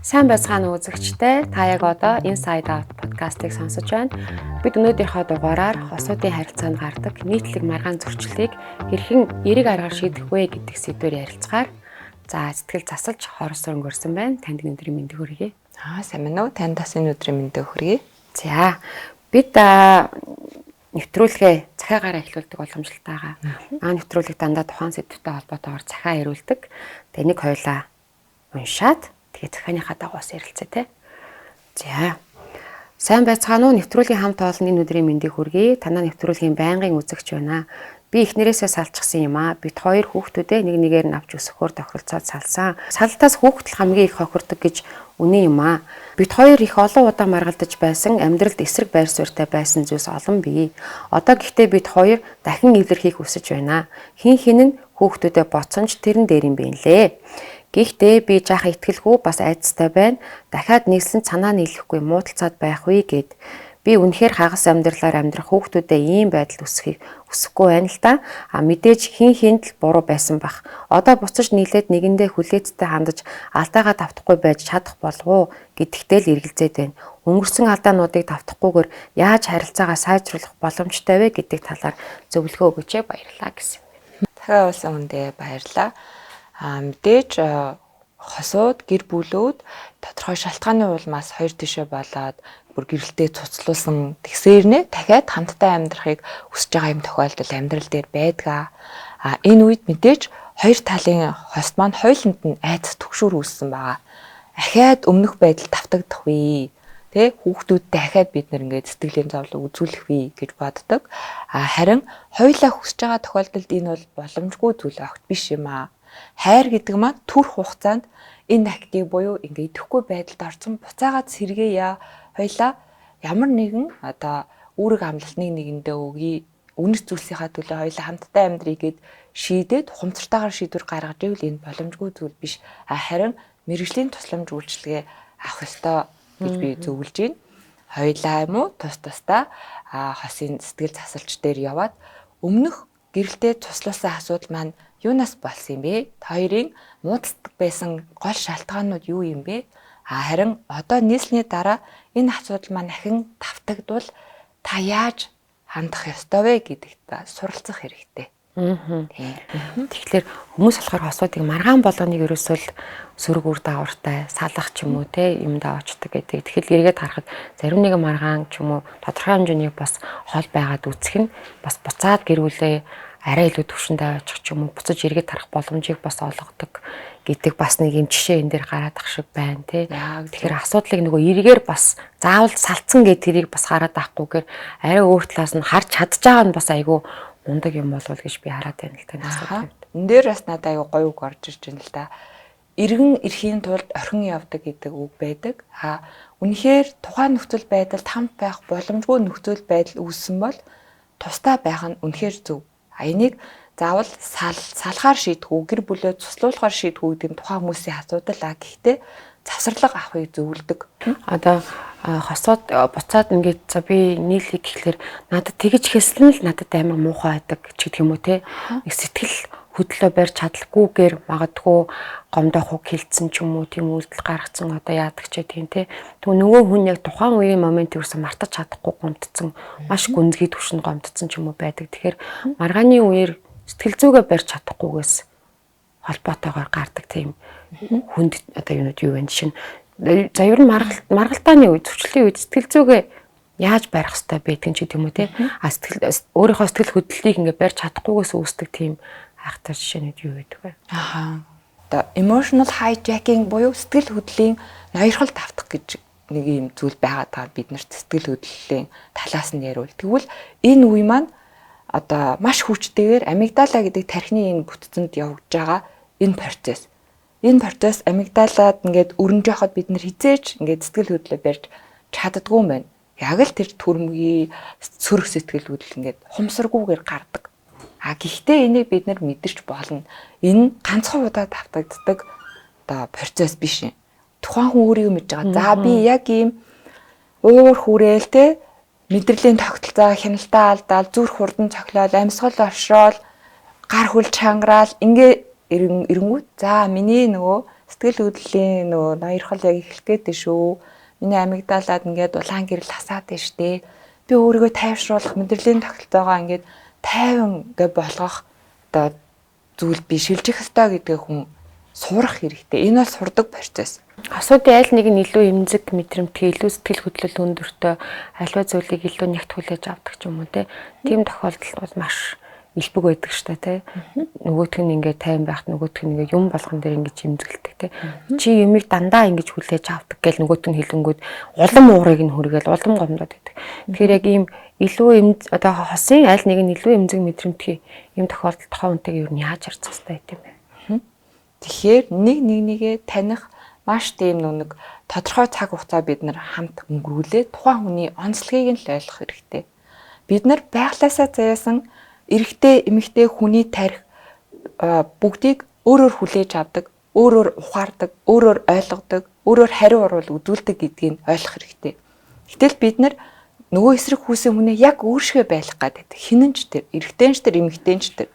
Сайн байцгаана уу үзэгчдээ. Та яг одоо Inside Out подкастыг сонсож байна. Бид өнөөдрийнхөө дугаараар хосуудын харилцаанд гардаг нийтлэг маргаан зөрчлийг хэрхэн эерэг аргаар шийдэх вэ гэдэг сэдвээр ярилцгаар за сэтгэл засалж хорос өнгөрсөн байна. Танд энэ өдрийн мэндийг хүргэе. Аа, сайн байна уу? Танд бас энэ өдрийн мэндийг хүргэе. За, бид нэвтрүүлгээ захиагаараа эхлүүлдэг боломжтой байгаа. Нэвтрүүлэг дандаа тухайн сэдвтэй холбоотойгоор захиа ирүүлдэг. Тэгээ нэг хоёлаа уншаад тэгээ захианыхаа дагуу бас ярилцъя те. За. Сайн байцгаана уу? Нэвтрүүлгийн хамт олон энэ өдрийн мэндийг хүргэе. Танаа нэвтрүүлгийн байнгын үзэгч байна. Би эхнэрээсээ салчихсан юм аа. Бид хоёр хүүхдүүдээ нэг нэгээр нь авч өсгөхөөр тохиролцоод салсан. Салтаас хүүхдэл хамгийн их хохирдог гэж үнэн юм аа. Бид хоёр их олон удаа маргалдаж байсан, амьдралд эсрэг байр суурьтай байсан зүйлс олон бий. Одоо гэхдээ бид хоёр дахин илэрхийх хүсэж байна. Хин хин нь хүүхдүүдэд бодсон ч тэрэн дээр юм бэ лээ. Гэхдээ би жаахан итгэлгүй бас айдастай байна. Дахиад нийслэн санаа нийлэхгүй муудалцаад байх вэ гэд. Би үнэхээр хагас амьдралаар амьдрах хүүхдүүдээ ийм байдалд өсөхийг хүсэхгүй байна л да. А мэдээж хин хинд л буруу байсан бах. Одоо буцаж нийлээд нэгэндээ хүлээцтэй хандаж алдаагаа давтахгүй байж чадах болов уу гэдэгтэй л эргэлзээд байна. Өнгөрсөн алдаануудыг давтахгүйгээр яаж харилцаагаа сайжруулах боломжтой вэ гэдэг талаар зөвлөгөө өгөөч, баярлалаа гэсэн. Дахиад уулзсан хүндээ баярлалаа. Мэдээж хосууд, гэр бүлүүд тодорхой шалтгааны улмаас хоёр тишээ болоод бүр гэрэлтэй цуцлуулсан тэгсэрнэ дахиад хамтдаа амьдрахыг хүсэж байгаа юм тохиолдол амьдрал дээр байдаг. Энэ үед мэдээж хоёр талын хост маань хоёуланд нь айдас түгшүүр үүссэн байгаа. Ахиад өмнөх байдал давтагдах вэ? Тэ, хүүхдүүдтэй дахиад бид нэр ингээд сэтгэлийн зовлон үзүүлэх вэ гэж боддог. Харин хоёулаа хүсэж байгаа тохиолдолд энэ бол боломжгүй зүйл огт биш юм аа. Хайр гэдэг маань төрөх хугацаанд энэ актив буюу ингээ идэхгүй байдалд орсон буцаагаад сэргээе. Хоёлаа ямар нэгэн одоо үүрэг амлалт нэг нэгэндээ өгье. Үнэт зүйлсийнхаа төлөө хоёлаа хамтдаа амьдрий гэд шийдээд ухамсартайгаар шийдвэр гаргаж ивэл энэ боломжгүй зүйл биш. Харин мэргэжлийн тусламж үйлчилгээ авах ёстой гэж би зөвлөж байна. Хоёлаа юм уу тус тусдаа хосын сэтгэл засалч дээр яваад өмнөх гэрэлтэй туслуулсан асуудал маань юунаас болсон юм бэ? Та хоёрын муудалцдаг байсан гол шалтгаанууд юу юм бэ? Харин одоо нийслэний дараа энэ асуудал маань ахин давтагдвал та яаж хандах ёстой вэ гэдэгт суралцах хэрэгтэй. Тэгэхээр хүмүүс болохоор хосуудыг маргаан болгоныг ерөөсөө л сөрөг үр дагавартай салах ч юм уу те юм даваачдаг гэдэг. Тэгэхээр эргээд харахад зарим нэгэн маргаан ч юм уу тодорхой хэмжээний бас хол байгаад үүсэх нь бас буцаад гэр бүлээ арай илүү түвшинд аваачих ч юм уу буцаж эргээд харах боломжийг бас олгодог гэдэг бас нэг юм жишээ энэ дээр гараад ах шиг байна тий. Тэгэхээр асуудлыг нөгөө эргээр бас заавал салцсан гэдэг тэрийг бас хараад авахгүйгээр арай өөр талаас нь харж чадж байгаа нь бас айгүй мундаг юм болов гэж би хараад байна л та асуудал. Энэ дээр бас надад айгүй гоё үг орж ирж байна л да. Иргэн эрхийн тулд орхин явдаг гэдэг үг байдаг. Үнэхээр тухайн нөхцөл байдалд хамт байх боломжгүй нөхцөл байдал үүссэн бол тусдаа байх нь үнэхээр зөв. Энийг заавал салахаар шийдэх үү, гэр бүлээ цуслуулахаар шийдэх үү гэдэг нь тухайн хүмүүсийн асуудал. Гэхдээ завсарлага авахыг зөвлөдөг. Одоо хосууд буцаад ингээд за би нийлхийг гэхлээр надад тэгж хэлсэн л надад амар муухай байдаг ч гэдэг юм уу те. Нэг сэтгэл хөдлөө барьж чадалгүйгээр магадгүй гомдоох үг хэлсэн ч юм уу тийм үйлдэл гаргацсан одоо яадаг ч тийм те. Тэгвэл нөгөө хүн яг тухайн үеийн момент ерөөсө мартаж чадахгүй гомдсон, маш гүнзгий түвшинд гомдсон ч юм уу байдаг. Тэгэхээр маргааны үеэр сэтгэл зүгээ барьж чадахгүйгээс холбоотойгоор гардаг тийм хүнд одоо юунууд юу вэ жишээ нь за ер нь маргалтааны үед зөрчлийн үед сэтгэл зүгээ яаж барих хэвтэй байдгийг ч гэдэг юм уу те. А сэтгэл өөрийнхөө сэтгэл хөдлөлийг ингээ барьж чадахгүйгээс үүсдэг тийм айхтар жишээнүүд юу байдаг вэ? Одоо emotional hijacking буюу сэтгэл хөдлөлийн ноёрхол тавтах гэж нэг юм зүйл байгаа даа бид нарт сэтгэл хөдлөлийн талаас нь яриул. Тэгвэл энэ үе маань одоо маш хүчтэйгээр амигдала гэдэг тархины энэ бүтцэнд явагдаж байгаа энэ процесс. Энэ процесс амигдалаад ингээд өрнөж явахад бид нар хизээч ингээд сэтгэл хөдлөлөө барьж чаддгүй юм байна. Яг л тэр төрмгийн сөрөг сэтгэл хөдлөл ингээд хумсаргүйгээр гардаг. Гэхдээ энийг бид нар мэдэрч болно. Энэ ганцхан удаа давтагддаг одоо процесс биш юм. Тухайн хүн өөрийгөө мэдж байгаа. За би яг ийм уур хүрээл те мэдрэлийн тогтолцоо хяналтаа алдаал, зүрх хурдан цохлоол, амьсгал оршоол, гар хөл чангараал ингээ Эрэнгүүт за миний нөгөө сэтгэл хөдлөлийн нөгөө ноёрхол яг эхлэх гээд шүү. Миний амигдалаад ингээд улаан гэрэл хасаад байна штэ. Би өөрийгөө тайвшруулах мэдрэлийн тогтолцоогоо ингээд тайван гэ болгох одоо зүйл би шилжих ёстой гэдгээ хүн сурах хэрэгтэй. Энэ бол сурдаг процесс. Асуудын аль нэг нь илүү эмзэг мэдрэмтгий, илүү сэтгэл хөдлөл өндөртэй, альва зүйлийг илүү нягт хүлээж авдаг ч юм уу те. Тийм тохиолдолд бол маш элбэг байдаг штэ те. Нөгөөх нь ингээд тайван байхад нөгөөх нь ингээд юм болгон дээр ингээд эмзэгэлдэг те. Чи юмыг дандаа ингэж хүлээж авдаг гэл нөгөөт нь хэлэнгүүд улам уурыг нь хүргээл улам гомдоод байдаг. Тэгэхээр яг ийм илүү одоо хосын аль нэг нь илүү эмзэг мэдрэмтгий ийм тохиолдолд тухайн хүнтэйгээ юу яаж харьцах хэрэгтэй юм бэ? Тэгэхээр нэг нэгээ таних маш тийм нэг тодорхой цаг хугацаа бид нар хамт өнгөрүүлээ тухайн хүний онцлогийг нь л ойлгох хэрэгтэй. Бид нар байглаасаа заяасан эрэгтэй эмэгтэй хүний тарих бүгдийг өөрөөр хүлээж авдаг, өөрөөр ухаардаг, өөрөөр ойлгодог, өөрөөр хариу урвал үзүүлдэг гэдгийг ойлгох хэрэгтэй. Гэтэл бид нар нөгөө эсрэг хүүсийн хүнээ яг өөршгөө байх гэдэг. Хинэн ч тэр, эрэгтэй ч тэр, эмэгтэй ч тэр.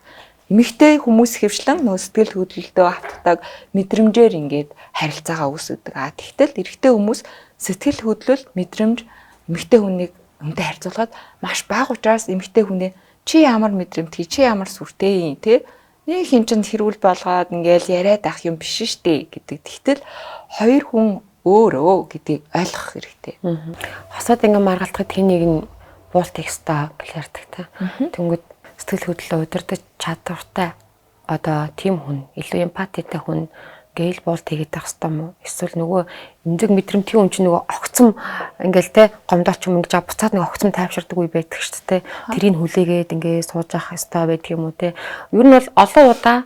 Эмэгтэй хүмүүс хөвчлэн нөгөө сэтгэл хөдлөлтөө автдаг мэдрэмжээр ингээд харилцаагаа үүсгэдэг. А тэгтэл эрэгтэй хүмүүс сэтгэл хөдлөл, мэдрэмж эмэгтэй хүнийг үнтэй харьцуулахад маш бага учраас эмэгтэй хүнээ чи ямар мэдрэмтгий, чи ямар сүртэй юм те. Нэг хин чинь хэрүүл болгоод ингээл яриад ах юм биш штэ гэдэг. Тэгтэл хоёр хүн өөрөө гэдгийг ойлгох хэрэгтэй. Хосоод ингээ маргалтахад хин нэг нь буулт хийх ёстой гэж ярьдаг та. Тэнгүүд сэтгэл хөдлөлөө удирдах чадвартай одоо тийм хүн, илүү эмпатитай хүн гээл буулт хийгээд байх ёстой юм уу? Эсвэл нөгөө эмзэг мэдрэмтгий хүн чинь нөгөө огцом ингээл те гомдооч юм ингэж буцаад нэг огцом тайвширдаг үе байдаг шүү дээ. Тэрийг хүлээгээд ингээ сууж авах ёстой байдаг юм уу те. Ер нь бол олон удаа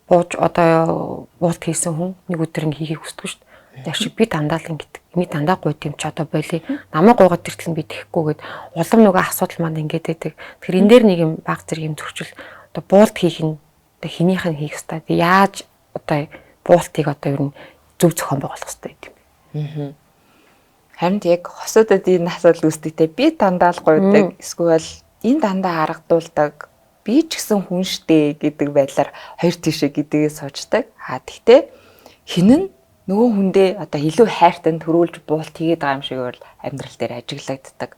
бууж одоо буулт хийсэн хүн нэг өдөр ингээ хийхийг хүсдэг шүү дээ. Яг шиг би дандаа л ингэдэг. Эний дандаа гуйд юм чи одоо болий. Намайг гуйгаад тэртэл би тэхгүй гэд улам нөгөө асуудал маань ингээд байдаг. Тэгэхээр энэ дээр нэг юм баг зэрэг юм зөрчил одоо буулт хийх нь одоо хинийх нь хийх ёстой. Яаж одоо буултыг одоо ер нь зөв зохион байгуулах ёстой гэдэг юм. Харин яг хосуудад энэ асуудал үүсдэг те. Би дандаа л гуйдаг. Эсвэл энэ дандаа аргадуулдаг. Би ч гэсэн хүн штэ гэдэг байдлаар хоёр тийшээ гэдгээ суучдаг. А тэгтээ хин нь нөгөө хүндээ одоо илүү хайртай төрүүлж буулт хийгээд байгаа юм шиг бол амьдрал дээр ажиглагддаг.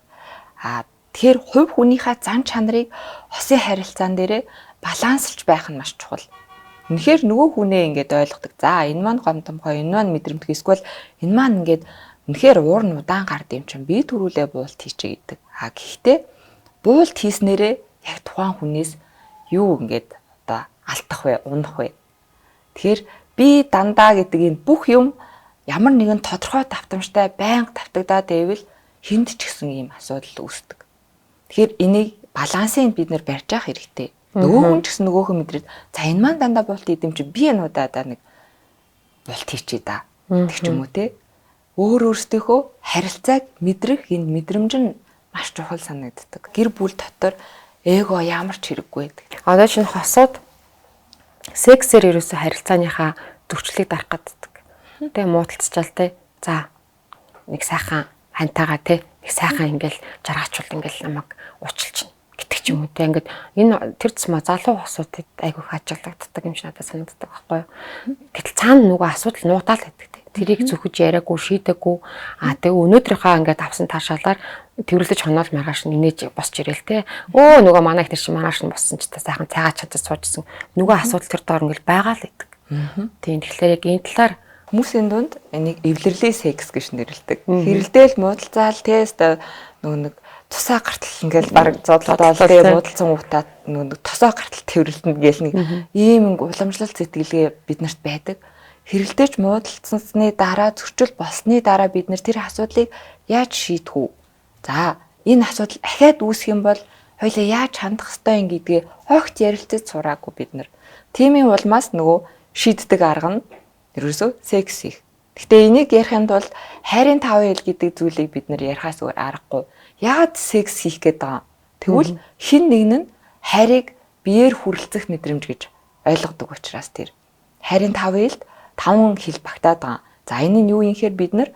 А тэгэхээр хувь хүнийхээ зан чанарыг хосын харилцаан дээрээ баланслж байх нь маш чухал. Үнэхээр нөгөө хүнээ ингээд ойлгодог. За энэ маань гомдомхой, энэ маань мэдрэмтгий, эсвэл энэ маань ингээд үнэхээр уур нь удаан гард юм чинь би төрүүлээ буулт хийчихье гэдэг. А гэхдээ буулт хийснээрээ яг тухайн хүнээс юу ингээд одоо алдах вэ, унах вэ? Тэгэхээр би дандаа гэдэг энэ бүх юм ямар нэгэн тодорхой давтамжтай байнга давтагдаад байвал хүнд ч гэсэн ийм асуудал үүсдэг. Тэгэхээр энийг балансыг бид нэр барьж авах хэрэгтэй. Нөгөө хүн ч гэсэн нөгөөхөө мэдрээд за энэ маань дандаа буулт идэм чи би энэ удаадаа нэг буулт хийчихье да. Тэг ч юм уу те. Өөр өөрсдийнхөө харилцааг мэдрэх энэ мэдрэмж нь маш чухал санагддаг. Гэр бүл дотор эго ямар ч хэрэггүй байдаг. Одоо шинэ хосууд сексээр ерөөсө харилцааныхаа зөрчлийг дарах гэдэг. Тэ муудалцчаал те. За нэг сайхан хантайгаа те нэг сайхан ингээл жаргаачвал ингээл намайг уучлчихна гэдэг ч юм уу те. Ингээд энэ тэр тусмаа залуу хосуудад айгүй их ажиглагддаг юм шиг надад санагддаг байхгүй юу. Гэтэл цаана нөгөө асуудал нуугдаал байдаг те. Тэрийг зөвхөж яриаггүй, шийдэггүй. А тэгээ өнөөдрийнхөө ингээд авсан таашаалаар тэрвэрлэж хоноол маргааш нь инээж босч ирээл те. Өө нөгөө манай их тэр чинь маргааш нь боссон ч та сайхан цайгаа чадаж суужсэн. Нөгөө асуудал тэр доор ингээл байгаа л байдаг. Тийм тэгэхээр яг энэ талаар хүмүүсийн дунд энийг эвлэрлийн секс гэж нэрлэдэг. Хэрэлдээл муудалцаал те нөгөө нэг тусаа гартал ингээл баг зодлоод те муудалцсан уутаа нөгөө нэг тусаа гартал тэрвэрлэнэ гээл нэг ийм уламжлалт сэтгэлгээ биднэрт байдаг. Хэрэлдэж муудалцсаны дараа зөрчил болсны дараа бид нэр тэр асуудлыг яаж шийдэх үү? За энэ асуудал ахиад үүсэх юм бол хоёлаа яаж хандах ёстой юм гэдгээ огт ярилцаж сураагүй бид нар. Тиймийн улмаас нөгөө шийддэг арга нь ерөөсөө секс хийх. Гэтэ энийг ярихын тулд хайрын таван хэл гэдэг зүйлийг бид нар ярихаас өөр аргагүй. Яагаад секс хийх гээд байгаа юм? Тэгвэл хин нэг нь хайрыг биеэр хүрэлцэх мэдрэмж гэж ойлгодог учраас тэр хайрын таван хэлд таван хэл багтаад байгаа. За энэ нь юу юм гэхээр бид нар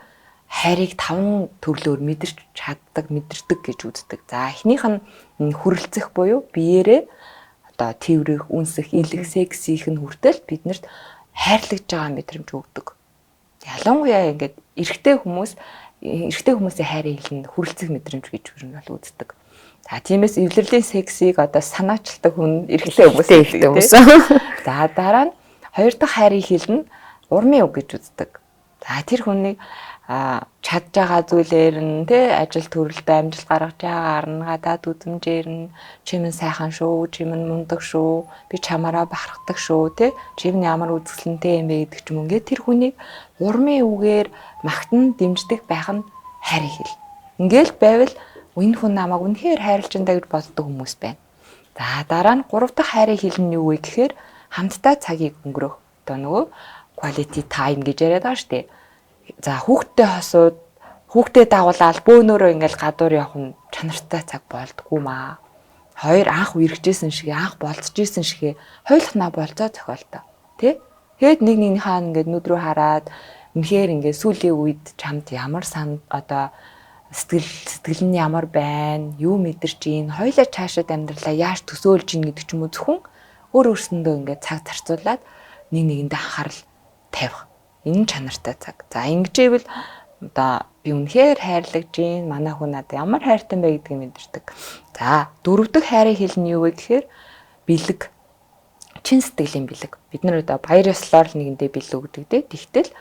хайрыг таван төрлөөр мэдэрч чаддаг, мэдэрдэг гэж үздэг. За эхнийх нь хүрэлцэх буюу биеэрээ Одоо тэврэх, үнсэх, илэх, сексийнх нь хүртэл биднэрт хайрлагдж байгаа мэдрэмж өгдөг. Ялангуяа ингээд эрэгтэй хүмүүс эрэгтэй хүмүүсийн хайрын хил нь хүрэлцэх мэдрэмж гэж юу нь бол үздэг. За тиймээс эвлэрлийн сексийг одоо санаачилдаг хүн эрэгтэй хүмүүс эрэгтэй хүмүүс. За дараа нь хоёр дахь хайрын хил нь урмын үг гэж үздэг. За тэр хүнийг чадж байгаа зүйлээр нь тэ ажил төрөлдөө амжилт гаргаж байгаагаар нь гадаад үзмжээр нь чим нь сайхан шүү, чим нь мундаг шүү, би чамаараа бахархдаг шүү, тэ чим нь ямар үзэсгэлэнтэй юм бэ гэдэг ч юм ингээд тэр хүнийг урмын үгээр магтан дэмждэг байх нь хайрын хэл. Ингээл байвал энэ хүн намайг үнэхээр хайрлаж байна гэж боддог хүмүүс байна. За дараа нь гурав дахь хайрын хэл нь юу вэ гэхээр хамтдаа цагийг өнгөрөөх. Одоо нөгөө quality time гэж яриад байгаа шүү дээ. За хүүхдтэй хосууд хүүхдээ дагуулаад бөөнөрөө ингээл гадуур явах нь чанартай цаг болдгоо маа. Хоёр анх үерхжсэн шиг анх болцож исэн шиг хоёулахнаа болцоо зохиолтой. Тэ? Тэгэд нэг нэгнийхээ ингээд нүд рүү хараад үнэхээр ингээд сүүлийн үед чамд ямар сан одоо сэтгэл нь ямар байна, юу мэдэрч ийн, хоёлаа цаашаад амьдралаа яаж төсөөлж ийн гэдэг ч юм уу зөвхөн өөр өөрсөндөө ингээд цаг зарцуулаад нэг нэгэндээ анхаарал тавих. Энэ нь чанартай цаг. За ингэжээвэл одоо би үнэхээр хайрлагдж гин, манай хүн надад ямар хайртай бэ гэдгийг мэдэрдэг. За дөрөв дэх хайрын хэл нь юу вэ гэхээр бэлэг. Чин сэтгэлийн бэлэг. Бид нар одоо баяр ёслоор л нэгэндээ бэлэг өгдөг дээ. Тэгтэл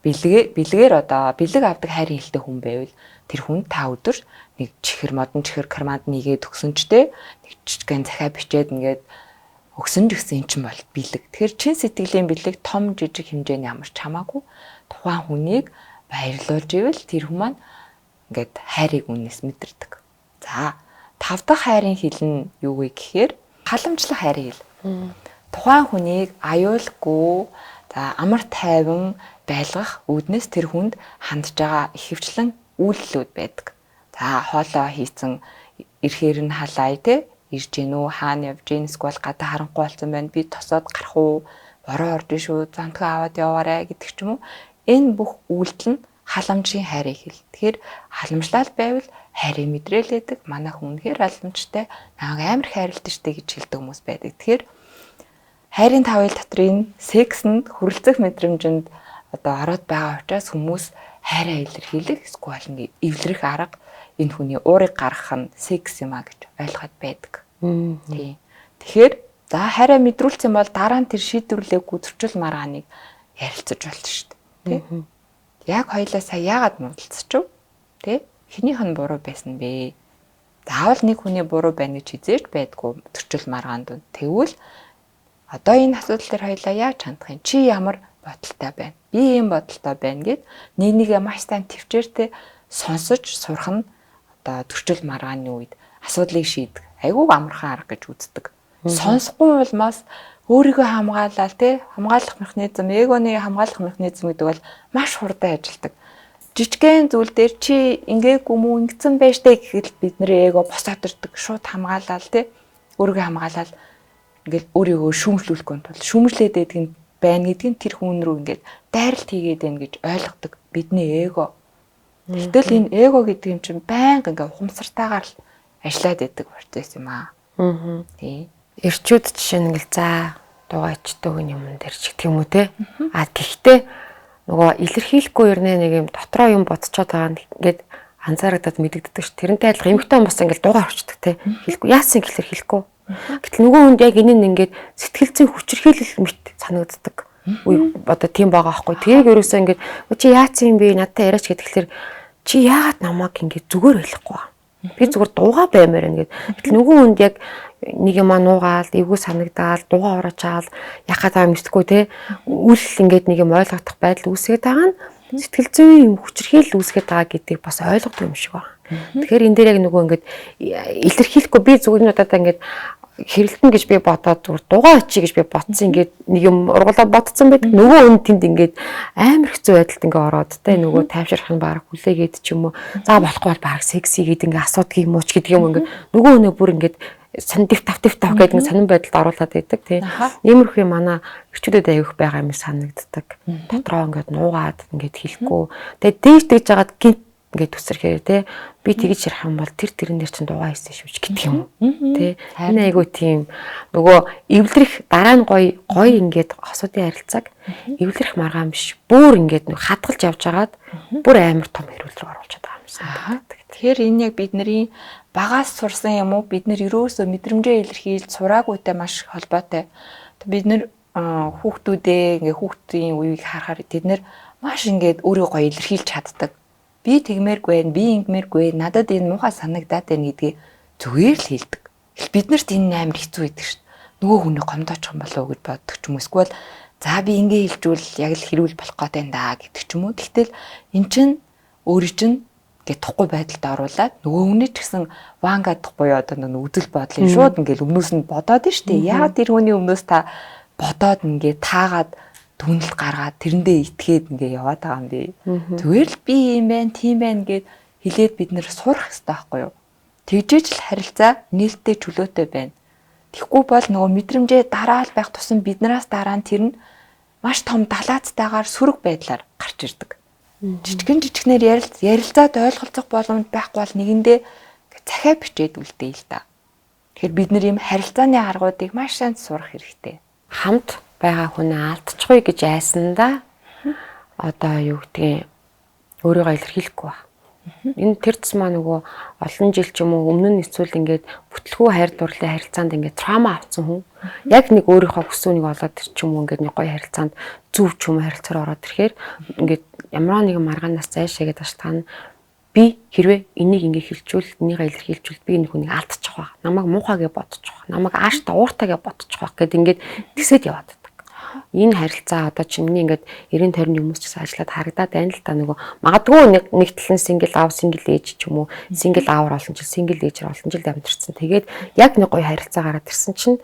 бэлгээр одоо бэлэг авдаг хайрын хэлтэй хүн байвал тэр хүн та өдөр нэг чихэр модон чихэр карманд нэгээд өгсөн ч те нэг жижигхэн захиа бичээд ингээд өгсөн ч гэсэн эн чинь бол бэлэг. Тэгэхээр чин сэтгэлийн бэлэг том жижиг хэмжээний ямар ч хамаагүй тухайн хүнийг баярлуулж ивэл тэр хүн маань ингээд хайрыг үнээс мэдэрдэг. За тав дахь хайрын хэл нь юу вэ гэхээр халамжлах хайрын хэл. Тухайн хүнийг аюулгүй за амар тайван байлгах үүднээс тэр хүнд хандж байгаа ихэвчлэн үйлдэлүүд байдаг. За хоолоо хийцэн ирэхээр нь халаая те ирж гин үү, хаана явж гин, эсвэл гадаа харанхуй болсон байна, би тосоод гарах уу, бороо орж шүү, зонтгоо аваад яваарэ гэдэг ч юм уу. Энэ бүх үйлдэл нь халамжийн хайрын хэл. Тэгэхээр халамжлал байвал хайрыг мэдрээлээдэг. Манай хүн үнэхээр халамжтай, намайг амар хайрладаг штэ гэж хэлдэг хүмүүс байдаг. Тэгэхээр хайрын тавил дотор энэ секс нь хүрэлцэх мэдрэмжинд одоо ороод байгаа учраас хүмүүс хайраа илэрхийлэх эсвэл ингээ эвлэрэх арга энэ хүний уурыг гаргах нь секс юм а гэж ойлгоод байдаг. Тийм. Тэгэхээр за хайраа мэдрүүлсэн бол дараа нь тэр шийдвэрлээгүй зөрчил маргааныг ярилцаж болно шүү дээ. Тэ? Яг хоёлаа сая яагаад муудалцчихв? Тэ? Хэнийх нь буруу байсан бэ? Заавал нэг хүний буруу байна гэж хизээж байдгүй зөрчил маргаанд. Тэгвэл одоо энэ асуудал дээр хоёлаа яаж хандах юм? Чи ямар бодолтой байна? Би ийм бодолтой байна гэд нэг нэгэ маш сайн төвчээртэй сонсож сурах нь одоо зөрчил маргааны үед асуудлыг шийдэх айгүй амархан арга гэж үздэг. Сонсохгүй улмаас өөрийгөө хамгаалал тий хамгаалах механизм, эгоны хамгаалах механизм гэдэг бол маш хурдан ажилладаг. Жижигхэн зүйл дээр чи ингээгүй мүү ингэсэн байж тээ гэхэд бид нэр эго босоод ирдэг. Шууд хамгаалал тий өөрийгөө хамгаалал ингээл өөрийгөө шүүмжлүүлэхгүй тул шүүмжлээд байдаг нь байна гэдгийг тэр хүн рүү ингээд дайралт хийгээд байна гэж ойлгодог бидний эго. Гэтэл энэ эго гэдэг юм чинь байнга ингээ ухамсартайгаар л ажиллаад байдаг процесс юм аа. Тийм. Эрчүүд жишээ нь ингээл за дугайчдаг юм дээр ч гэх юм уу те. А гэхдээ нөгөө илэрхийлэхгүй ернэ нэг юм дотроо юм бодцоод байгаа нь ингээд анзаарагдаад мэдэгддэг ш. Тэрнтэй адилхан эмэгтэй хүн бас ингээл дугаа орчдөг те. Хэлэхгүй яасан гэхэлэр хэлэхгүй. Гэтэл нөгөө хүнд яг энэ нь ингээд сэтгэл зүйн хүчирхийлэл мэт санагддаг. Үе одоо тийм байгаа аахгүй. Тэрийг ерөөсөө ингээд чи яатсан юм бэ? Надтай яриач гэхэлэр чи яагаад намайг ингээд зүгээр ойлгохгүй ба? Би зүгээр дууга баймаар байна гэд. Гэтэл нөгөө хүнд яг нэг юм нуугаал, эвгүй санагдаал, дууга ороочаал, яхаа таа мэдхгүй те. Үл ингээд нэг юм ойлгох байдал үүсгээд байгаа нь сэтгэл зүйн юм хүчирхийлэл үүсгээд байгаа гэдгийг бас ойлгодог юм шиг байна. Тэгэхээр энэ дээр яг нөгөө ингээд илэрхийлэхгүй би зүгээр нь удаа ингээд хэрэлтэн гэж би бодоод зүгээр дугаа очие гэж би бодсон ингээд нэг юм ургуулаа бодсон байдаг. Нөгөө хүн тэнд ингээд амар хэцүү байдалд ингээд ороод те нөгөө тайвширх нь бараг хүлээгээд ч юм уу. За болохгүй бол бараг секси гээд ингээд асуудаг юм уу ч гэдэг юм ингээд нөгөө хүнээ бүр ингээд сан див тав див тав гэдэг ингээд сонин байдалд оруулаад байдаг тий. Иймэрхүү манай эрчүүдэд аявих байгаа юм санагддаг. Дотроо ингээд нуугаад ингээд хэлэхгүй. Тэгээд дээш дэж жагаад гинт Ингээд төсөрхээр те би тэгж ярих юм бол тэр тэрэн дээр чинь дугаа хийсэн шүү гэдэг юм уу те. Энэ айгуу тийм нөгөө эвлэрэх дараа нь гоё гоё ингээд хосуудын харилцааг эвлэрэх маргаан биш бүр ингээд нэг хадгалж явж хагаад бүр амар том хэрүүл рүү оруулчихад байгаа юм санагддаг. Тэгэхээр энэ яг бидний багаас сурсан юм уу, бид нэр ерөөсөө мэдрэмжээ илэрхийлж сураагүйтэй маш холбоотой. Бид нэр хүүхдүүдээ ингээ хүүхдийн үеийг харахаар тэд нэр маш ингээд өөрийгөө гоё илэрхийлж чаддаг. Би тэгмээргүй байна, би ингэмээргүй, надад энэ муухай санагдаад байна гэдгийг зүгээр л хэлдэг. Бид нарт энэ амар хэцүү байдаг шүү дээ. Нөгөө хүний гомдоочих юм болов уу гэж боддог ч юм уу. Эсвэл за би ингэ хэлжүүл яг л хэрүүл болох гээд байна да гэдэг ч юм уу. Тэгтэл эн чинь өөрийн чинь ингээ тухгүй байдалд оруулаад нөгөө хүний ч гэсэн вангадах буюу одоо нэг үзэл бодлын шууд ингээл өмнөөс нь бодоод нь шүү дээ. Яагаад тэр хүний өмнөөс та бодоод ингээ таагаад түнэлт гаргаад тэрэндээ итгээд ингээ яваад байгаа юм бэ. Зүгээр л би юм байна, тийм байна гэд хэлээд бид нэр сурах хэрэгтэй байхгүй юу? Тэгжээж л харилцаа нээлттэй чөлөөтэй байна. Тэгэхгүй бол нөгөө мэдрэмжээ дараал байх тусам биднээс дараа нь тэр нь маш том далаацтайгаар сөрөг байдлаар гарч ирдэг. Жижигэн жижигнэр ярилцаад ойлголцох боломж байхгүй бол нэгэндээ захиа бичээд үлдээе л да. Тэгэхээр бид нэр ийм харилцааны аргуудыг маш сайн сурах хэрэгтэй. Хамт байгаа хүнээ алдчихгүй гэж айсандаа одоо юу гэдгийг өөрийгөө илэрхийлэхгүй ба. Энэ тэр тусмаа нөгөө олон жил ч юм уу өмнө нь эсвэл ингээд бүтлгүй хайр дурлалын харилцаанд ингээд трама авсан хүн яг нэг өөрийнхөө хүсүүнийг олоод тэр ч юм уу ингээд нэг гоё харилцаанд зөв ч юм уу харилцаар ороод ирэхээр ингээд ямар нэгэн маргаанаас зайлшаагээд ашлах нь би хэрвээ энийг ингээ хилчүүл энийгээ илэрхийлжүүл би энэ хүнийг алдчих байх. Намайг муухай гэж бодчих байх. Намайг ааштай ууртай гэж бодчих байх гэд ингээд тэгсээд яваад байдаг. Энэ харилцаа одоо чиний ингээд 90 50-ны хүмүүс ч гэсэн ажиллаад харагдаад байна л та, нөгөө магадгүй нэг тал нь single аав, single ээж ч юм уу, single аавар олон жил, single ээжэр олон жил амьдэрсэн. Тэгээд яг нэг гоё харилцаа гараад ирсэн чинь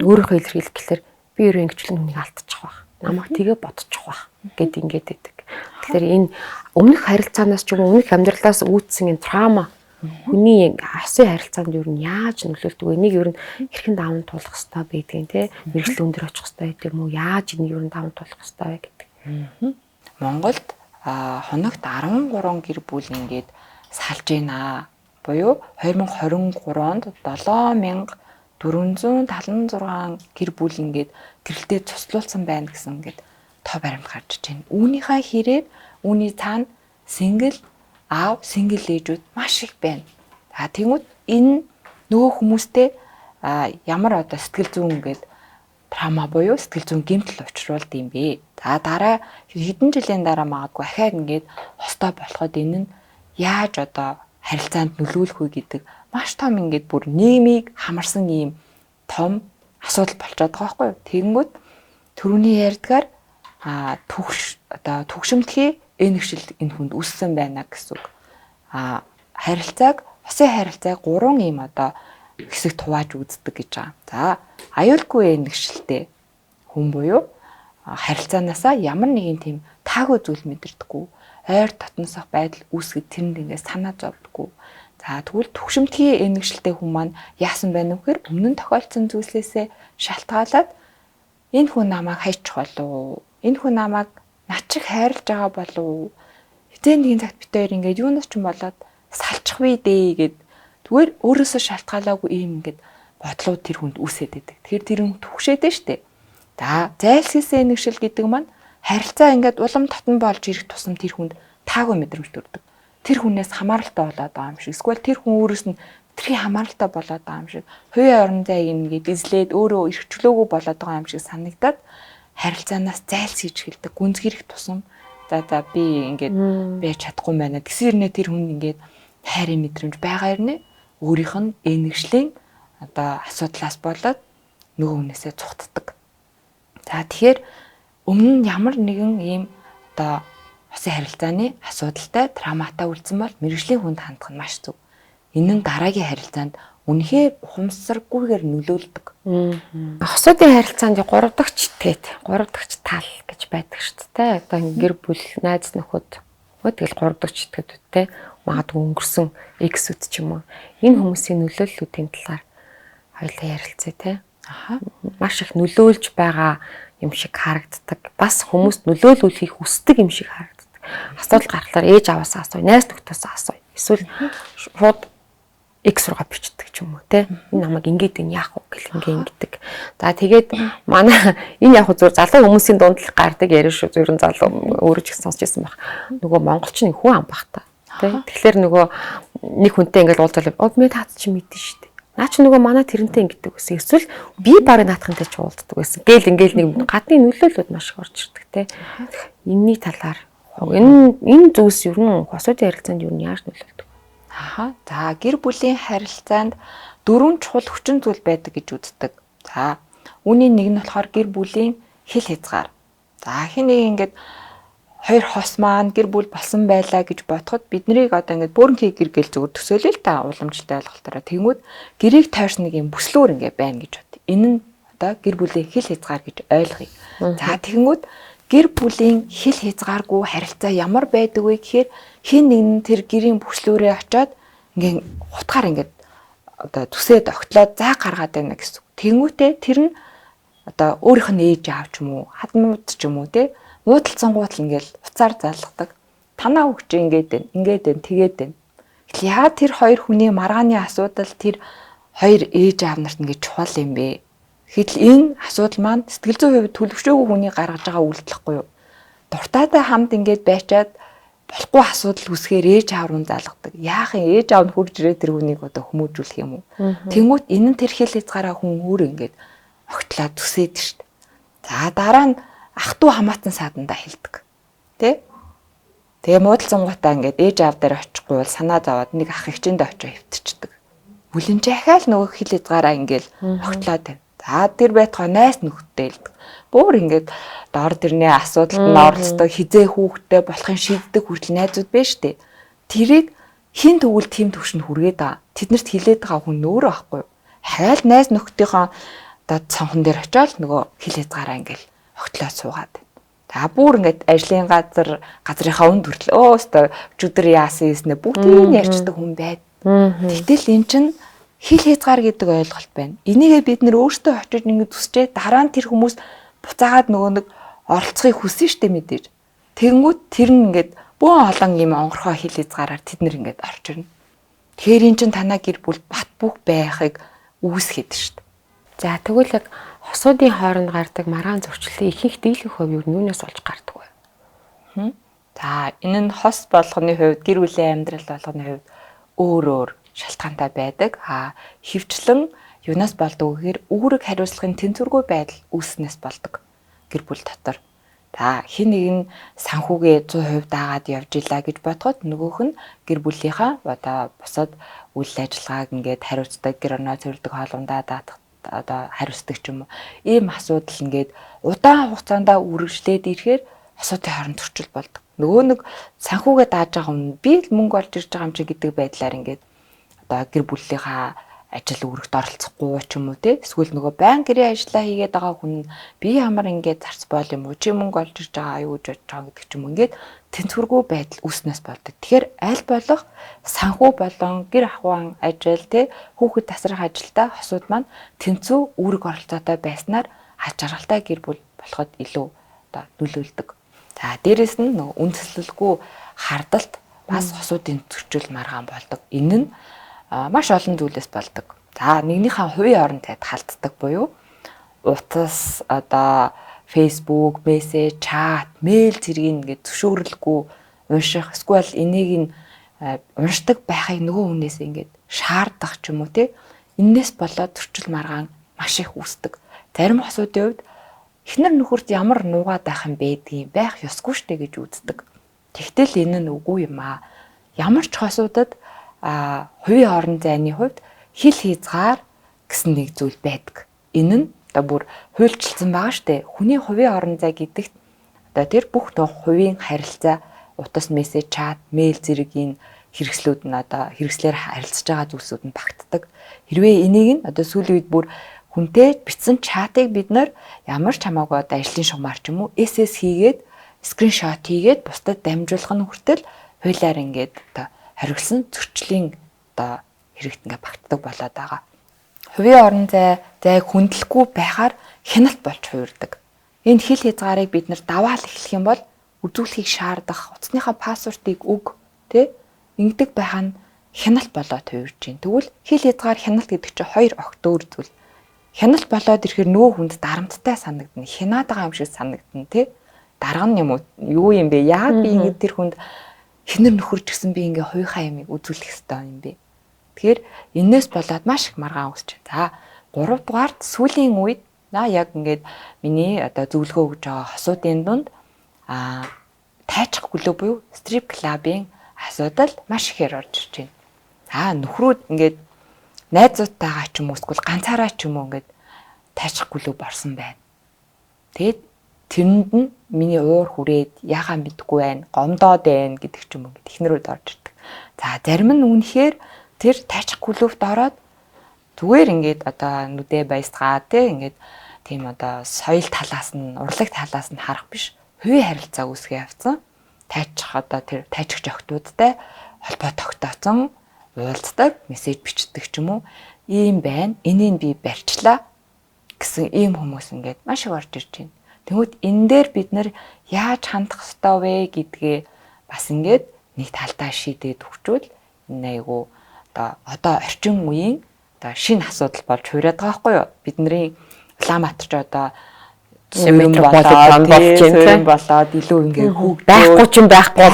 өөрийнхөө илэрхийлэх гэхэлэр би өөрөө ингэчлэн хүнийг алдчих байх. Намайг тэгээ бодчих байх гэд ингээд байдаг. Тэгэхээр энэ өмнөх харилцаанаас ч юм уу өмнөх амьдралаас үүдсэн энэ трама хүний хосын харилцаанд юу нь яаж нөлөөлдөг вэ? Энийг ер нь хэрхэн даван туулах ёстой байдгийг те, мэргэжил өндөр очих ёстой гэдэг юм уу? Яаж энийг ер нь даван туулах ёстой вэ гэдэг. Монголд хоногт 13 гэр бүл ингээд салж байна. Буюу 2023 онд 7476 гэр бүл ингээд гэрэлтэй цуслуулсан байна гэсэн ингээд тоо баримт гарч иж байна. Үүнийхээ хэрээр үүний цаана single аав, single ээжүүд маш их байна. За тэгмүүд энэ нөгөө хүмүүстэй ямар одоо сэтгэл зүйн ингээд трама буюу сэтгэл зүйн гэмтэл учруулд юм бэ? За дараа хэдэн жилийн дараа магадгүй ахаад ингээд хостой болоход энэ нь яаж одоо харилцаанд нөлөөлөх вэ гэдэг маш том ингээд бүр нийгмийг хамарсан ийм том асуудал болчиход байгаа байхгүй юу? Тэгэнгүүт түрүүний ярьдгаар төгш одоо төгшөмтгий энэгшил энэ хүнд үүссэн байна гэсэн үг. Харилцааг хосын харилцааг гурван ийм одоо хэсэгт хувааж үздэг гэж байгаа. За аюулгүй энэгшилтэй хүн буюу харилцаанаасаа ямар нэгэн тийм таагүй зүйл мэдэрдэггүй, ойр татансах байдал үүсгэд тэрэнд ингээд санаа зовдоггүй. За тэгвэл төгшөмтгий энэгшилтэй хүн маань яасан байна вэ гэхээр өмнө нь тохиолдсон зүйлсээсээ шалтгаалаад энэ хүн намайг хайчих болов, энэ хүн намайг над шиг хайрлаж байгаа болов, хэзээ нэгэн цагт бид хоёр ингээд юунаас ч юм болоод салчих вэ дээ гэд зүгээр өөрөөсөө шалтгаалаагүй ийм ингээд бодлууд тэр хүнд үүсээд байдаг. Тэгэхээр тэр хүн түгшээд нь штэ. За зайлсхийсэн нэгшил гэдэг маань харилцаа ингээд улам татан болж ирэх тусам тэр хүнд таагүй мэдрэмж төрдөг. Тэр хүнээс хамааралтай болоод байгаа юм шиг. Эсвэл тэр хүн өөрөөс нь тэрхий хамааралтай болоод байгаа юм шиг. Хувийн орон зайг ингээд эзлээд өөрөө эрх чөлөөгөө болоод байгаа юм шиг санагдаад харилцаанаас зайлсхийж эхэлдэг. Гүнзгийрэх тусам за би ингээд байж чадахгүй байна. Тэгсэн хэрнээ тэр хүн ингээд хайрын мэдрэмж байгаа хэрнээ өөрийнх нь энэгшлийн одоо асуудлаас болоод нөгөө хүнээсээ цухтдаг. За тэгэхээр өмнө нь ямар нэгэн ийм одоо хосын харилцааны асуудалтай травматай үлдсэн бол мэргэжлийн хүнд хандах нь маш зөв. Энэ нь дараагийн харилцаанд үнэхээр ухамсаргүйгээр нөлөөлдөг. Хосуудын харилцаанд 3 дахь тэгээд 3 дахь тал гэж байдаг шүү дээ. Одоо гэр бүл, найз нөхөд тэгэл 3 дахь читгэдүүдтэй магадгүй өнгөрсөн эксүүд ч юм уу. Энэ хүмүүсийн нөлөөллүүдийн талаар хоёулаа ярилцъя те. Аха. Маш их нөлөөлж байгаа юм шиг харагддаг. Бас хүмүүст нөлөөлүүлэхийг хүсдэг юм шиг харагддаг. Асуудал гаргахлаар ээж аваасаа асуу, найз нөхдөсөө асуу. Эсвэл шууд X руугаа бичдэг ч юм уу те. Энэ намайг ингээд энэ яах вэ гэл ингээ ингэдэг. За тэгээд манай энэ яг зөв залуу хүмүүсийн дунд л гардаг яриа шүү. Зөв ер нь залуу өөрөө ч гэсэн сонсч ирсэн баг. Нөгөө монголч нэг хүн ам бах та. Тэ. Тэгэхээр нөгөө нэг хүнтэй ингээд уулзвал оо би таац чи мэдэн шүү дээ. Наа чи нөгөө манай тэрнтэй ингэдэг гэсэн. Эсвэл би барыг наадхантай ч уулздаг байсан. Гээл ингээл нэг гадны нөлөөллүүд маш их орж ирдэг те. Энийний талаар энэ зүйлс ер нь хосуудын харилцаанд ер нь яаж нөлөөлдөг? Аха. За гэр бүлийн харилцаанд дөрвөн чухал хүчин зүйл байдаг гэж үздэг. За үүний нэг нь болохоор гэр бүлийн хил хязгаар. За хин нэг ингээд хоёр хос маань гэр бүл болсон байлаа гэж бодоход бид нарыг одоо ингээд бөөрөнхий гэр гэл зүгээр төсөөлөө л та уламжлалтай ойлголтоороо тэнгүүд гэрийг тойрсон нэг юм бүслүүр ингээд байна гэж бод. Энэ нь одоо гэр бүлийн хил хязгаар гэж ойлгоё. За тэгэнгүүт гэр бүлийн хил хязгааргүй харилцаа ямар байдаг вэ гэхээр хин нэг нь тэр гэрийн бүслүүрээ очиод ингээд хутгаар ингээд одоо зүсээд огтлоод заа гаргаад байна гэсэн. Тэнгүүтээ тэр нь одоо өөрийнх нь ээж аав ч юм уу, хадмууд ч юм уу те муудалцсангуут л ингээл уцаар залгадаг. Танаа хөгч ингээд байна, ингээд байна, тэгээд байна. Гэтэл яа тэр хоёр хүний маргааны асуудал тэр хоёр ээж аав нарт ингээд чухал юм бэ? Гэтэл энэ асуудал маань сэтгэл зүйн хувьд төлөвшөөгүй хүний гаргаж байгаа үйлдэл хгүй юу? Дуртайтай хамт ингээд байчаад болохгүй асуудал үүсгэхээр ээж аав руу залгадаг. Яах юм ээж аав нь хурж ирээд тэр хүнийг одоо хүмүүжүүлэх юм уу? Тэнгүүт энэ нь тэр хэл хязгаараа хүн өөр ингээд огтлоо төсөөд шít. За дараа нь ах トゥ хамаатан саадандаа хэлдэг. Тэ? Тэгээ муудалцсангуудаа ингээд ээж аав дээр очихгүй бол санаа зовоод нэг ах эгчэндээ очиж хөвтчихдэг. Бүлэн жахаал нөгөө хэл хязгаараа ингээд огтлоо тавь. За тэр байтугай найс нөхдөд хэлдэг. Бүр ингээд дор дэрний асуудалд нь оролцдог, хизээ хүүхдтэй болохын шийддэг хүртэл найзууд байна штэ. Тэрийг хин тэгвэл тим төвшөнд хүргээд байгаа. Тэднэрт хилээд байгаа хүн өөрөө байхгүй юу? Хайл найз нөхдийнхөө одоо цонхон дээр очиод нөгөө хил хязгаараа ингээд огтлоо суугаад. За бүр ингээд ажлын газар газрынхаа үнд хүртэл өө өстой өчигдөр яасан юмснэ бүгдийг ярьцдаг хүн байд. Гэтэл эн чинь хил хязгаар гэдэг ойлголт байна. Энийгээ бид нэр өөрсдөө очиж ингээд зүсчээ дараа нь тэр хүмүүс буцаагаад нөгөө нэг оролцохыг хүссэн штэ мэдээж. Тэгэнгүүт тэр нь ингээд бөөн олон юм онгорхой хил хязгаараар тэд нэр ингээд орж ирнэ. Тэгэхээр эн чинь танаа гэр бүл бат бөх байхыг үүсгээд штэ. За тэгвэл яг хосуудын хооронд гардаг маргаан зөрчлийн ихэнх дийлэнх хувь юу юунаас олж гардаг вэ? За энэ нь хос болгоны хувьд гэр бүлийн амьдрал болгоны хувьд өөр өөр шалтгаантай байдаг. А хөвчлэн юунаас болдог гэхээр үүрэг хариуцлагын тэнцвэргүй байдал үүснээс болдог гэр бүл дотор. За хин нэг нь санхүүгээ 100% дагаад явж илаа гэж бодоход нөгөөх нь гэр бүлийнхаа одоо бусад үйл ажиллагааг ингээд хариуцдаг, гэр орноо цэвэрлдэг, хоолундаа даатах одоо хариуцдаг ч юм уу. Ийм асуудал ингээд удаан хугацаанд үргэлжлээд ирэхээр асуудлын хооронд зөрчил болдог. Нөгөө нэг санхүүгээ дааж байгаа хүн би л мөнгө олж ирж байгаа юм чи гэдэг байдлаар ингээд одоо гэр бүлийнхаа ажил үүрэгт оролцохгүй ч юм уу те эсвэл нөгөө байн гэрээ ажиллаа хийгээд байгаа хүн би ямар ингээд зарц боол юм уу чи мөнгө олж ирж байгаа юу гэж бодож байгаа гэдэг ч юм уу ингээд тэнцвэргүй байдал үүснээс болдог. Тэгэхээр аль болох санхүү болон гэр ахуйн ажил те хүүхэд тасрах ажилдаа хосууд маань тэнцүү үүрэг оролцоотой байснаар аз жаргалтай гэр бүл болоход илүү одоо нөлөөлдөг. За дээрэс нь нөгөө үндэслэлгүй хардалт бас хосуудын зөрчил маргаан болдог. Энэ нь маш олон зүйлээс болдог. За нэгнийхээ хувийн орон зайд халддаг буюу утас одоо Facebook, мессеж, чат, мэйл зэргийг ингээд зөвшөөрлгүй унших эсвэл энийг нь уншдаг байхыг нөгөө хүнээс ингээд шаардах ч юм уу те энээс болоод зөрчил маргаан маш их үүсдэг. Зарим хосуудын хувьд эхнэр нөхөрт ямар нуугаад байх юм байдгийг байх ёсгүй штэ гэж үздэг. Тэгтэл энэ нь үгүй юм аа. Ямар ч хосуудад хувийн орон зайны хувьд хил хязгаар гэсэн нэг зүйл байдаг. Энэ нь одоо бүр хуульчилсан байгаа штэ. Хүний хувийн орон зай гэдэгт одоо тэр бүх нөх хувийн харилцаа, утас, мессеж, чат, мэйл зэрэг энэ хэрэгслүүд нь одоо хэрэгслээр харилцаж байгаа зүйлсүүд нь багтдаг. Хэрвээ энийг нь одоо сүүлийн үед бүр хүнтэй бичсэн чатыг бид нар ямар ч хамаагүй одоо ажлын шугамар ч юм уу SS хийгээд скриншот хийгээд бусдад дамжуулах нь хүртэл хуулиар ингээд одоо хоригдсан зөрчлийн одоо хэрэгт ингээ багтдаг болоод байгаа. Хувийн орон зай зайг хүндлэхгүй байхаар хяналт болж хувирдаг. Энэ хил хязгаарыг бид нар даваал эхлэх юм бол үзүүлэхийг шаардах, утасныхаа password-ыг өг, тэ? Ингэдэг байх нь хяналт болоод хувирж байна. Тэгвэл хил хязгаар хяналт гэдэг чинь хоёр огт өөр зүйл. Хяналт болоод ирэхээр нөгөө хүнд дарамттай санагдана. Хянаад байгаа юм шиг санагдана, тэ? Дарга нь юм уу? Юу юм бэ? Яагаад би ингэ тэр хүнд хинэр нөхөр ч гэсэн би ингээ хувийнхаа ямыг үзүүлэх ёстой юм бэ? Тэгэхээр энээс болоод маш их маргаан үүсэж байна. За 3 дугаарт сүүлийн үед яг ингээд миний одоо зөвлөгөө өгж байгаа хосуудын дунд тайчих клуб буюу strip club-ын асуудал маш ихээр орж ирж байна. За нөхрүүд ингээд найзуудтайгаа ч юм уу эсвэл ганцаараа ч юм уу ингээд тайчих клуб орсон байна. Тэгээд тэрэнд нь миний уур хүрээд яхаа мэдгүй байна, гомдоод байна гэдэг ч юм уу ингээд эхнэрүүд орж ирдэг. За зарим нь үнэхээр тэр тайчих клубт ороод зүгээр ингээд одоо нүдэ баясгаа те ингээд тийм одоо соёл талаас нь, урлаг талаас нь харах биш, хувийн харилцаа үүсгээ явцсан. Тайчих одоо тэр тайчигч охтуудтай холбоо тогтооцсон, уулздаг, мессеж бичдэг ч юм уу. Ийм байна. Энийг би барьчлаа гэсэн ийм хүмүүс ингээд маш их орж ирж байна. Тэнгүүд энэ дээр бид нар яаж хандах ёстой вэ гэдгээ бас ингээд нэг талдаа шийдээд өгчвөл энэ айгу одоо орчин үеийн одоо шинэ асуудал болж хувираад байгаа байхгүй юу? Бидний Улаанбаатар ч одоо метрополитен болоод илүү ингээ хүүхдүүд байхгүй ч юм байхгүй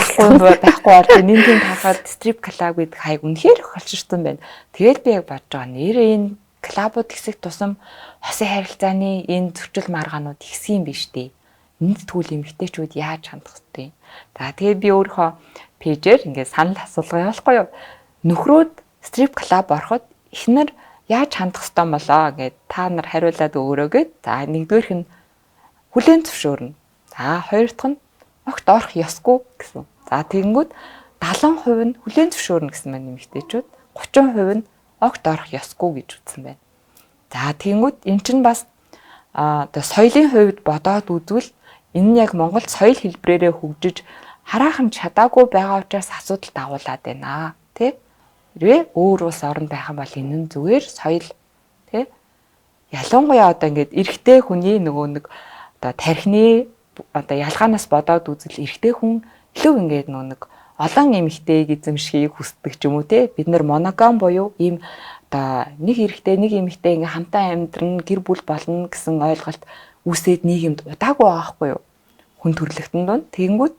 болж энэ тийм тарахад strip club гэдэг хаяг үнэхээр их олчирсан байна. Тэгэл би яг бодож байгаа нэрээ энэ клубууд хэсэг тусам хосын харилцааны энэ зөрчил маргаанууд ихсэн юм биш үү? Энд тэгвэл эмэгтэйчүүд яаж хандах вэ? За тэгээ би өөрийнхөө пэйжээр ингээ санал асуулга явуулахгүй юу? Нөхрүүд strip club ороход эхнэр яаж хандах ёстой болоо гэд та нар хариулаад өгөөрэй гэд. За нэгдүгээрх нь хүлээн зөвшөөрнө. За хоёр дахь нь огт орох ёсгүй гэсэн. За тэгэнгүүт 70% нь хүлээн зөвшөөрнө гэсэн маань эмэгтэйчүүд, 30% нь огт орох ёсгүй гэж үзсэн байна. За тэгэнгүүт эн чинь бас одоо соёлын хувьд бодоод үзвэл энэ нь яг Монголд соёл хэлбэрээрээ хөгжиж хараахан чадаагүй байгаа учраас асуудал дагуулад байна, тий? Хэрвээ өөр улс оронд байх юм бол энэ нь зүгээр соёл, тий? Ялангуяа одоо ингээд эрэгтэй хүний нөгөө нэг одоо тархины одоо ялгаанаас бодоод үзэл эрэгтэй хүн илүү ингээд нөгөө нэг олон эмэгтэйг эзэмшихийг хүсдэг ч юм уу, тий? Бид нар моногам буюу ийм одоо нэг эрэгтэй нэг эмэгтэй ингээ хамтан амьдрна, гэр бүл болно гэсэн ойлголт үүсээд нийгэмд удаагүй байгаа хгүй юу? Хүн төрөлхтөн дунд тэгэнгүүт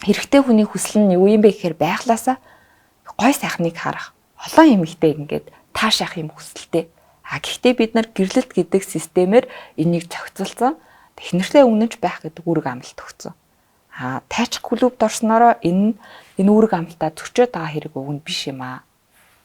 эрэгтэй хүний хүсэл нь юу юм бэ гэхээр байглаасаа гой сайхныг харах, олон эмэгтэй ингээд таашаах юм хүсэлтэй. А гэхдээ бид нар гэрлэлт гэдэг системээр энийг зохицуулсан. Эхнэртэй үнэнч байх гэдэг үүрэг амлалт өгсөн. А тайчих клубд орсноороо энэ үүрэг амлалтаа зөрчөөд байгаа хэрэг уг нь биш юм аа.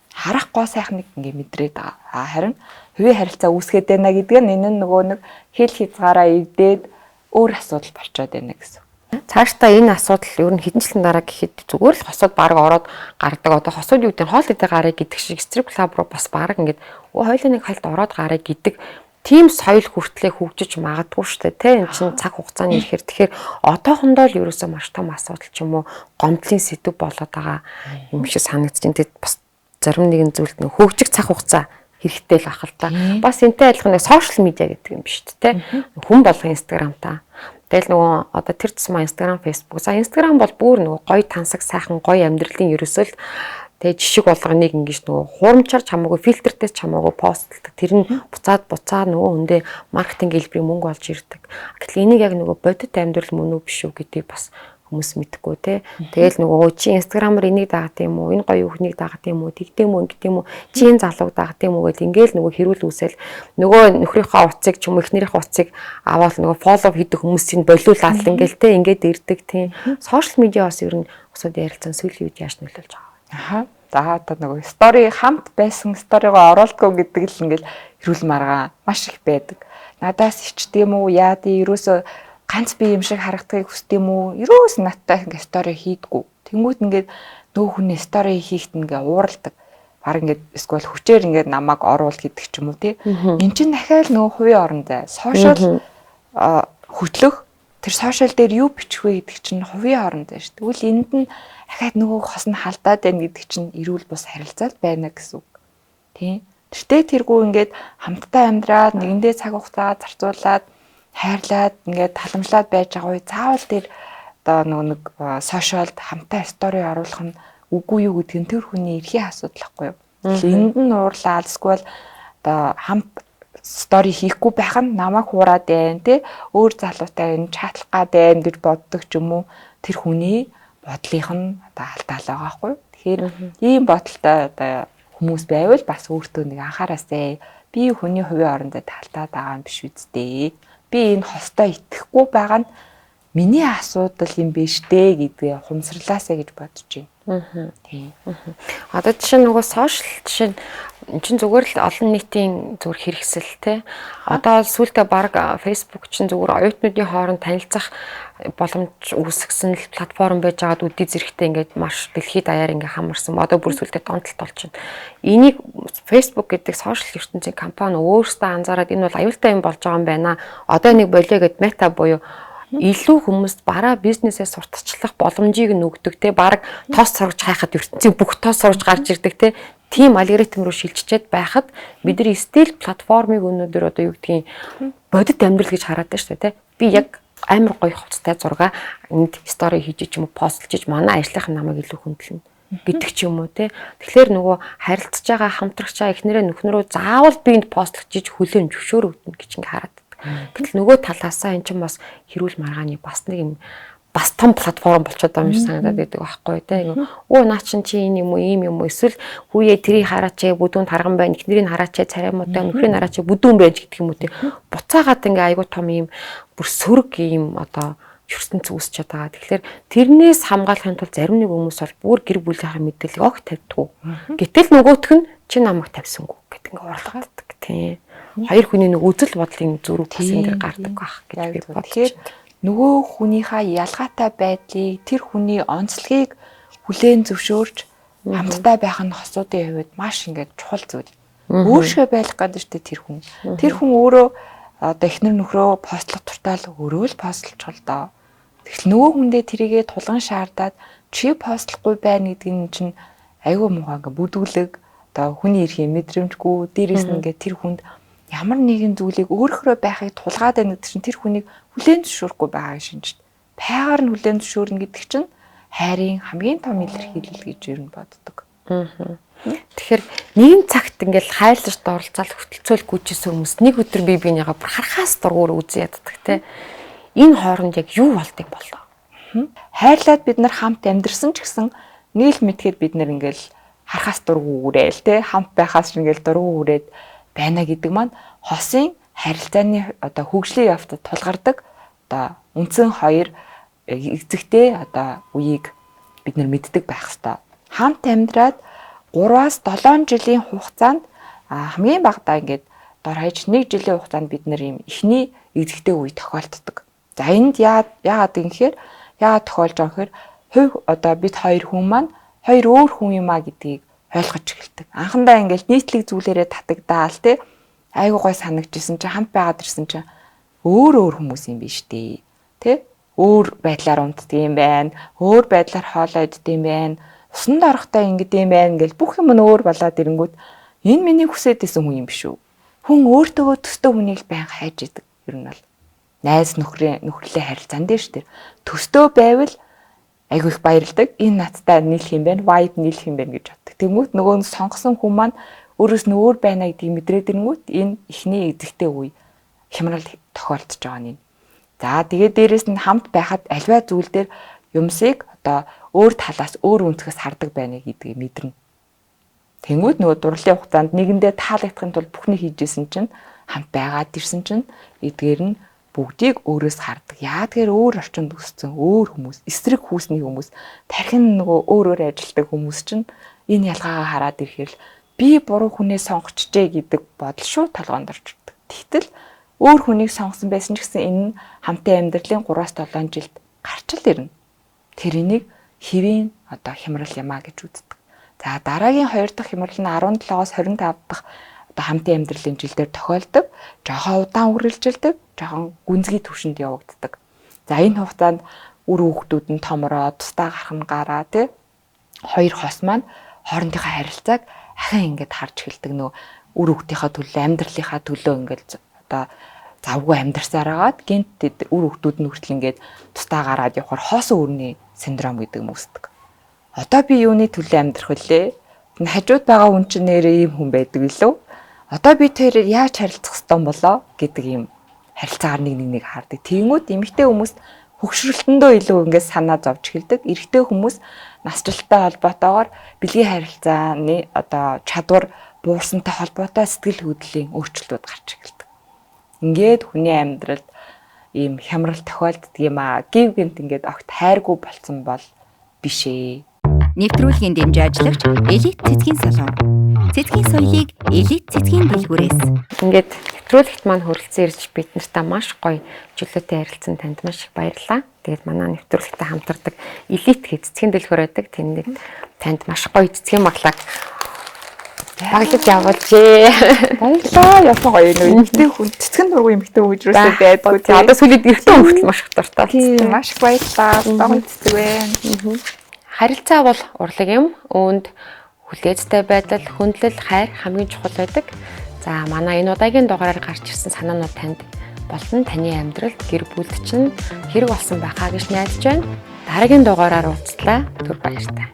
Харах гоо сайхныг ингээ мэдрээд байгаа. А харин хувийн харилцаа үүсгээд байна гэдэг нь энэ нь нөгөө нэг хэл хязгаараа эвдээд өөр асуудал болчоод байна гэсэн. Цаашдаа энэ асуудал ер нь хэдэн жилийн дараа гэхэд зүгээр л хосууд баг ороод гардаг. Одоо хосууд юу гэдэг нь хоол идэ гарыг гэдэг шиг strip club руу бас баг ингээд хоёулаа нэг хальт ороод гарыг гэдэг тийм соёл хүртлээ хөгжиж магадгүй шүү дээ, тэ. Эн чинь цаг хугацааны ирэхээр тэгэхээр одоохондоо л ерөөсөө маш том асуудал ч юм уу гомдлын сэдв болоод байгаа юм шиг санагдаж байна. Тэгэд бас зарим нэгэн зүйлд нь хөгжих цаг хугацаа хэрэгтэй л ах л та. Бас энтэй адилхан нэг сошиал медиа гэдэг юм биш үү, тэ. Хүн болгон Instagram та. Тэгэл нөгөө одоо тэр тусмаа Instagram, Facebook. За Instagram бол бүр нөгөө гоё тансаг сайхан гоё амьдралын ерөөсөө л тэгээ жишг болгоныг ингэж нөгөө хуурамчаар ч хамаагүй фильтртэй ч хамаагүй постлдог. Тэр нь буцаад нөгөө хүндээ маркетинг хэлбэрийн мөнгө олж ирдэг. Гэтэл энийг яг нөгөө бодит амьдрал мөн үү биш үү гэдгийг бас хүмүүс мэдэхгүй те. Тэгэл нөгөө чи Instagram-аар энийг дагаад юм уу? Энэ гоё хүүхнийг дагаад юм уу? Тэгдэм үү, ингэдэм үү? Чи энэ залууг дагаад юм уу гэл ингээл нөгөө хэрүүл үүсэл нөгөө нөхрийнхөө утсыг ч юм уу эхнэрийнхээ утсыг аваад нөгөө follow хийдэг хүмүүсийг болиулаад ингээл те ингээд ирдэг тийм. Сошиал медиа бас ер нь усуд ярилцсан сүүлийн үед яаж нөлөөлж байгаа вэ? Аха. За одоо нөгөө стори хамт байсан сторигоо оруулдаггүй гэдэг л ингээл хэрүүл маргаа маш их байдаг. Надаас ичдэг юм уу? Яа тий ерөөсөө ганц би юм шиг харагдахыг хүсдэг юм уу? Ерөөс надтай ингээ стори хийдгүү. Тэнгүүт ингээд нөгөө хүний стори хийхт ингээ ууралдаг. Баг ингээд эсвэл хүчээр ингээд намайг оруул гэдэг ч юм уу тий. Эн чинь дахиад нөгөө хувийн орон зай. Сошиал хөтлөх тэр сошиал дээр юу бичих вэ гэдэг чинь хувийн орон зай шүү. Тэгвэл энд нь дахиад нөгөө хос нь халдаад байна гэдэг чинь эрүүл бус харилцаа байна гэсэн үг. Тий. Тэртээ тэргүй ингээд хамтдаа амьдраад нэгэндээ цаг хугацаа зарцуулаад хайрлаад ингээд таламжлаад байж байгаа үе заавал тэр одоо нөгөө нэг сошиалд хамтаа стори оруулах нь үгүй юу гэдэг нь тэр хүний эрхийн асуудал байхгүй юу. Тэгэхээр энд нь уурлаа эсвэл одоо хамт стори хийхгүй байх нь намайг хуураад байна те, өөр залуутай энэ чатлах гад байна гэж боддог ч юм уу, тэр хүний бодлынх нь одоо алдаал байгаа байхгүй юу. Тэгэхээр ийм бодолтой одоо хүмүүс байвал бас өөртөө нэг анхаараасай. Би хүний хувийн орондоо талтаад байгаа юм биш үсттэй. Би энэ хостой итгэхгүй байгаа нь миний асуудал юм биш дээ гэдгээ ухамсарлаасай гэж бодож байна. Тийм. Одоо жишээ нь нөгөө сошиал жишээ нь эн чинь зүгээр л олон нийтийн зүгээр хэрэгсэл те. Одоо сүүлдээ баг Facebook чинь зүгээр оюутнуудын хооронд танилцах боломж үүсгэсэн л платформ байж байгаад үдий зэрэгтэй ингээд маш дэлхийд даяар ингээд хамарсан. Одоо бүр сүүлдээ донтолт болчихно. Энийг Facebook гэдэг сошиал ертөнцийн компани өөрсдөө анзаараад энэ бол аюултай юм болж байгаа юм байна. Одоо нэг болио гэд мета буюу илүү хүмүүст бараа бизнесээ сурталчлах боломжийг нь өгдөг те, баг тоос сургаж хайхад ертөнцийн бүх тоос сургаж гарч ирдэг те, тийм алгоритм руу шилжчихэд байхад бид нар стил платформыг өнөөдөр одоо юу гэдгийг бодит амьдрал гэж хараад байна шүү дээ те. Би яг амар гоё хувцастай зураг энд стори хийж ч юм уу постлж ч манай ажлынхан намайг илүү хүндлэнэ гэдэг ч юм уу те. Тэгэхээр нөгөө харилцаж байгаа хамтрагчаа эхнэрээ нөхнөрөө заавал би энд постлж иж хүлээн зөвшөөрөгдөнө гэж ингээ хараад. Гэтэл нөгөө талаасаа эн чинь бас хэрүүл маргааны бас нэг юм бас том платформ болчиход байгаа юм шиг санагдаад байдаг байхгүй те. Өө наа чин чи энэ юм уу ийм юм уу эсвэл хүүе тэрийг хараач ээ бүдүүн тарган байна, эхнэрийг хараач ээ царай муутай, нөхрийг хараач ээ бүдүүн байж гэдэг юм уу те. Буцаагаад ингээ айгуу том ийм бүр сөрөг ийм одоо ертөнц үүсчихэд байгаа. Тэгэхээр тэрнээс хамгаалахын тулд зарим нэг хүмүүс бол бүр гэр бүлийнхээ мэдээллийг огт тавьдаггүй. Гэтэл нөгөөх нь чи намайг тавьсангүй гэдэг ингээ уралддаг тийм. Хоёр хүний нэг үзэл бодлын зөрүү бас ингэ гардаг байх гэж би бодож. Тэгэхээр нөгөө хүнийхээ ялгаатай байдлыг, тэр хүний онцлогийг хүлээн зөвшөөрч хамтдаа байх нь хосуудын хувьд маш ингээд чухал зүйл. Өөршгөө байх гэдэг чинь тэр хүн. Тэр хүн өөрөө одоо эхнэр нөхрөө постлох туртаал өөрөө л постлчих л доо. Тэгтэл нөгөө хүндээ тэрийгэ тулган шаардаад чи постлохгүй байна гэдэг нь чинь айгүй муухай ингээ бүдүүлэг, одоо хүний эрхийн мэдрэмжгүй, дээрээс нь ингээ тэр хүнд ямар нэгэн зүйлийг өөрөөхрөө байхыг тулгаад байна гэдэг чинь тэр хүнийг хүлээн зөвшөөрөхгүй байгааг шинжит. Пайгаар нь хүлээн зөвшөөрнө гэдэг чинь хайрын хамгийн том илэрхийлэл гэж ер нь боддог. Тэгэхээр нэгэн цагт ингээл хайрлаж дурлцаал хөтөлцөөл гүйжсэн хүмүүс нэг өдөр бие биенийгаа бүр харахаас дургуур үзэн яддаг те. Энэ хооронд яг юу болд юм болоо? Хайрлаад бид нар хамт амьдэрсэн ч гэсэн нийл мэдхэд бид нар ингээл харахаас дургу үрээл те, хамт байхаас ингээл дургу үрээд байна гэдэг маань хосын харилцааны одоо хөгжлийн явцад тулгардаг одоо үндсэн хоёр эзэгтэй одоо үеийг бид нар мэддэг байх ёстой. Хамт амьдраад 3-аас 7 жилийн хугацаанд хамгийн багадаа ингээд дор хаяж 1 жилийн хугацаанд бид нар ийм эхний эзэгтэй үе тохиолддог. За энд яагаад гэхээр яагаад тохиолж байгаа гэхээр хувь одоо бид хоёр хүн маань хоёр өөр хүн юм а гэдгийг ойлгож эхэлдэг. Анхандаа ингээл нийтлэг зүйлээрээ татагдаал те, айгуу гой санагдчихсэн чинь хамт байгаад ирсэн чинь өөр өөр хүмүүс юм биш дээ. Тэ? Өөр байдлаар унтдаг юм байна, өөр байдлаар хоолоо иддэг юм байна, усанд орохдоо ингэдэг юм байна гэл бүх юм нь өөр болоод ирэнгүүт энэ миний хүсээд исэн хүн юм биш үү? Хүн өөртөөгөө төстэй хүнийг л байнга хайж идэг. Ер нь бол найз нөхрөлээ харилцаан дээр ш тэр төстөө байвал айгүй их баярлдаг. Энэ надтай нийлэх юм байна, vibe нийлэх юм байна гэж боддог. Тэнгүүт нөгөө нь сонгосон хүн маань өөрөөс нь өөр байна гэдгийг мэдрээд ирэнгүүт энэ эхний эзэгтэй үе хямрал тохиолдож байгаа нь. За тэгээд дээрэс нь хамт байхад альваа зүйл дээр юмсыг одоо өөр талаас өөр өнцгөөс хардаг байна гэдгийг мэдэрнэ. Тэнгүүд нөгөө дурлалын хугацаанд нэгэндээ таалагдахын тулд бүхнийг хийжсэн чинь хамт байгаад ирсэн чинь эдгээр нь бүгдийг өөрөөс хардаг. Яа тэгэхээр өөр орчинд өссөн өөр хүмүүс, эсрэг хүүсний хүмүүс, тархин нөгөө өөр өөр ажилтдаг хүмүүс чинь энэ ялгаагаа хараад ирэхээр л би буруу хүнээ сонгочжээ гэдэг бодол шууд толгоонд орж ирдэг. Тэгтэл өөр хүнийг сонгосон байсан ч гэсэн энэ нь хамтын амьдралын 3-7 жилд гарч л ирнэ. Тэр энийг хэвийн одоо хямрал юм а гэж үздэг. За дараагийн хоёр дахь хямрал нь 17-оос 25 дахь одоо хамтын амьдралын жилдэр тохиолдог. Жохон удаан үргэлжилдэг, жохон гүнзгий түвшинд явагддаг. За энэ хугацаанд үр хүүхдүүд нь томроо, тусдаа гарах нь гараа тий. Хоёр хос маань хоорондынхоо харилцааг ахин ингээд харж эхэлдэг. Нөө үр хүүхдийнхаа төлөө, амьдралынхаа төлөө ингээд одоо завгүй амьдарсаар агаад гинт үр хөвгтүүд нь хүртэл ингээд тусдаа гараад явхаар хоосон өрний синдром гэдэг юм үүсдэг. Одоо би юуны төлөө амьдрах вүлээ? Хажууд байгаа хүн чинь нэрээ ийм хүн байдаг билүү? Одоо би тэрээр яаж харилцах ёстой болоо гэдэг ийм харилцаагаар нэг нэг нэг хардаг. Тэнгүүд эмэгтэй хүмүүс хөгшрөлтөндөө илүү ингээд санаа зовж эхэлдэг. Эрэгтэй хүмүүс насжилттай холбоотойгоор бэлгийн харилцааны одоо чадвар буурсантай холбоотой сэтгэл хөдлөлийн өөрчлөлтүүд гарч эхэлдэг. Ингээд хүний амьдралд ийм хямрал тохиолддог юм аа. Гив гинт ингээд огт хайргүй болцсон бол биш ээ. Нэвтрүүлгийн дэмжин ажиллагч Элит цэцгийн салон. Цэцгийн соёлыг Элит цэцгийн дэлгүүрээс. Ингээд нэвтрүүлэгт маань хүрэлцэн ирж бид нартай маш гоё чөлөөтэй ярилцсан танд маш их баярлалаа. Тэгээд манай нэвтрүүлэгтэй хамтардаг Элит гэх цэцгийн дэлгүүр байдаг. Тэнд танд маш гоё цэцгийн маглааг баглаж явуулжээ. Баярлалаа. Яасан гоё нөө эмэгтэй хүн цэцгэн дургүй эмэгтэй хүн юусоо байдгүй тий. Одоо сүүлийн эрэгтэй хүн хүртэл маш их дуртай. Тийм маш их баярлалаа. Догон цэцэг байна. Харилцаа бол урлаг юм. Үүнд хүлээцтэй байдал, хүндлэл, хайр хамгийн чухал байдаг. За манай энэ удаагийн дугаараар гарч ирсэн санаанууд танд болон таны амьдралд гэр бүлд чинь хэрэг болсон байхаа гэж найдаж байна. Дараагийн дугаараар уулзлаа. Түр баяртай.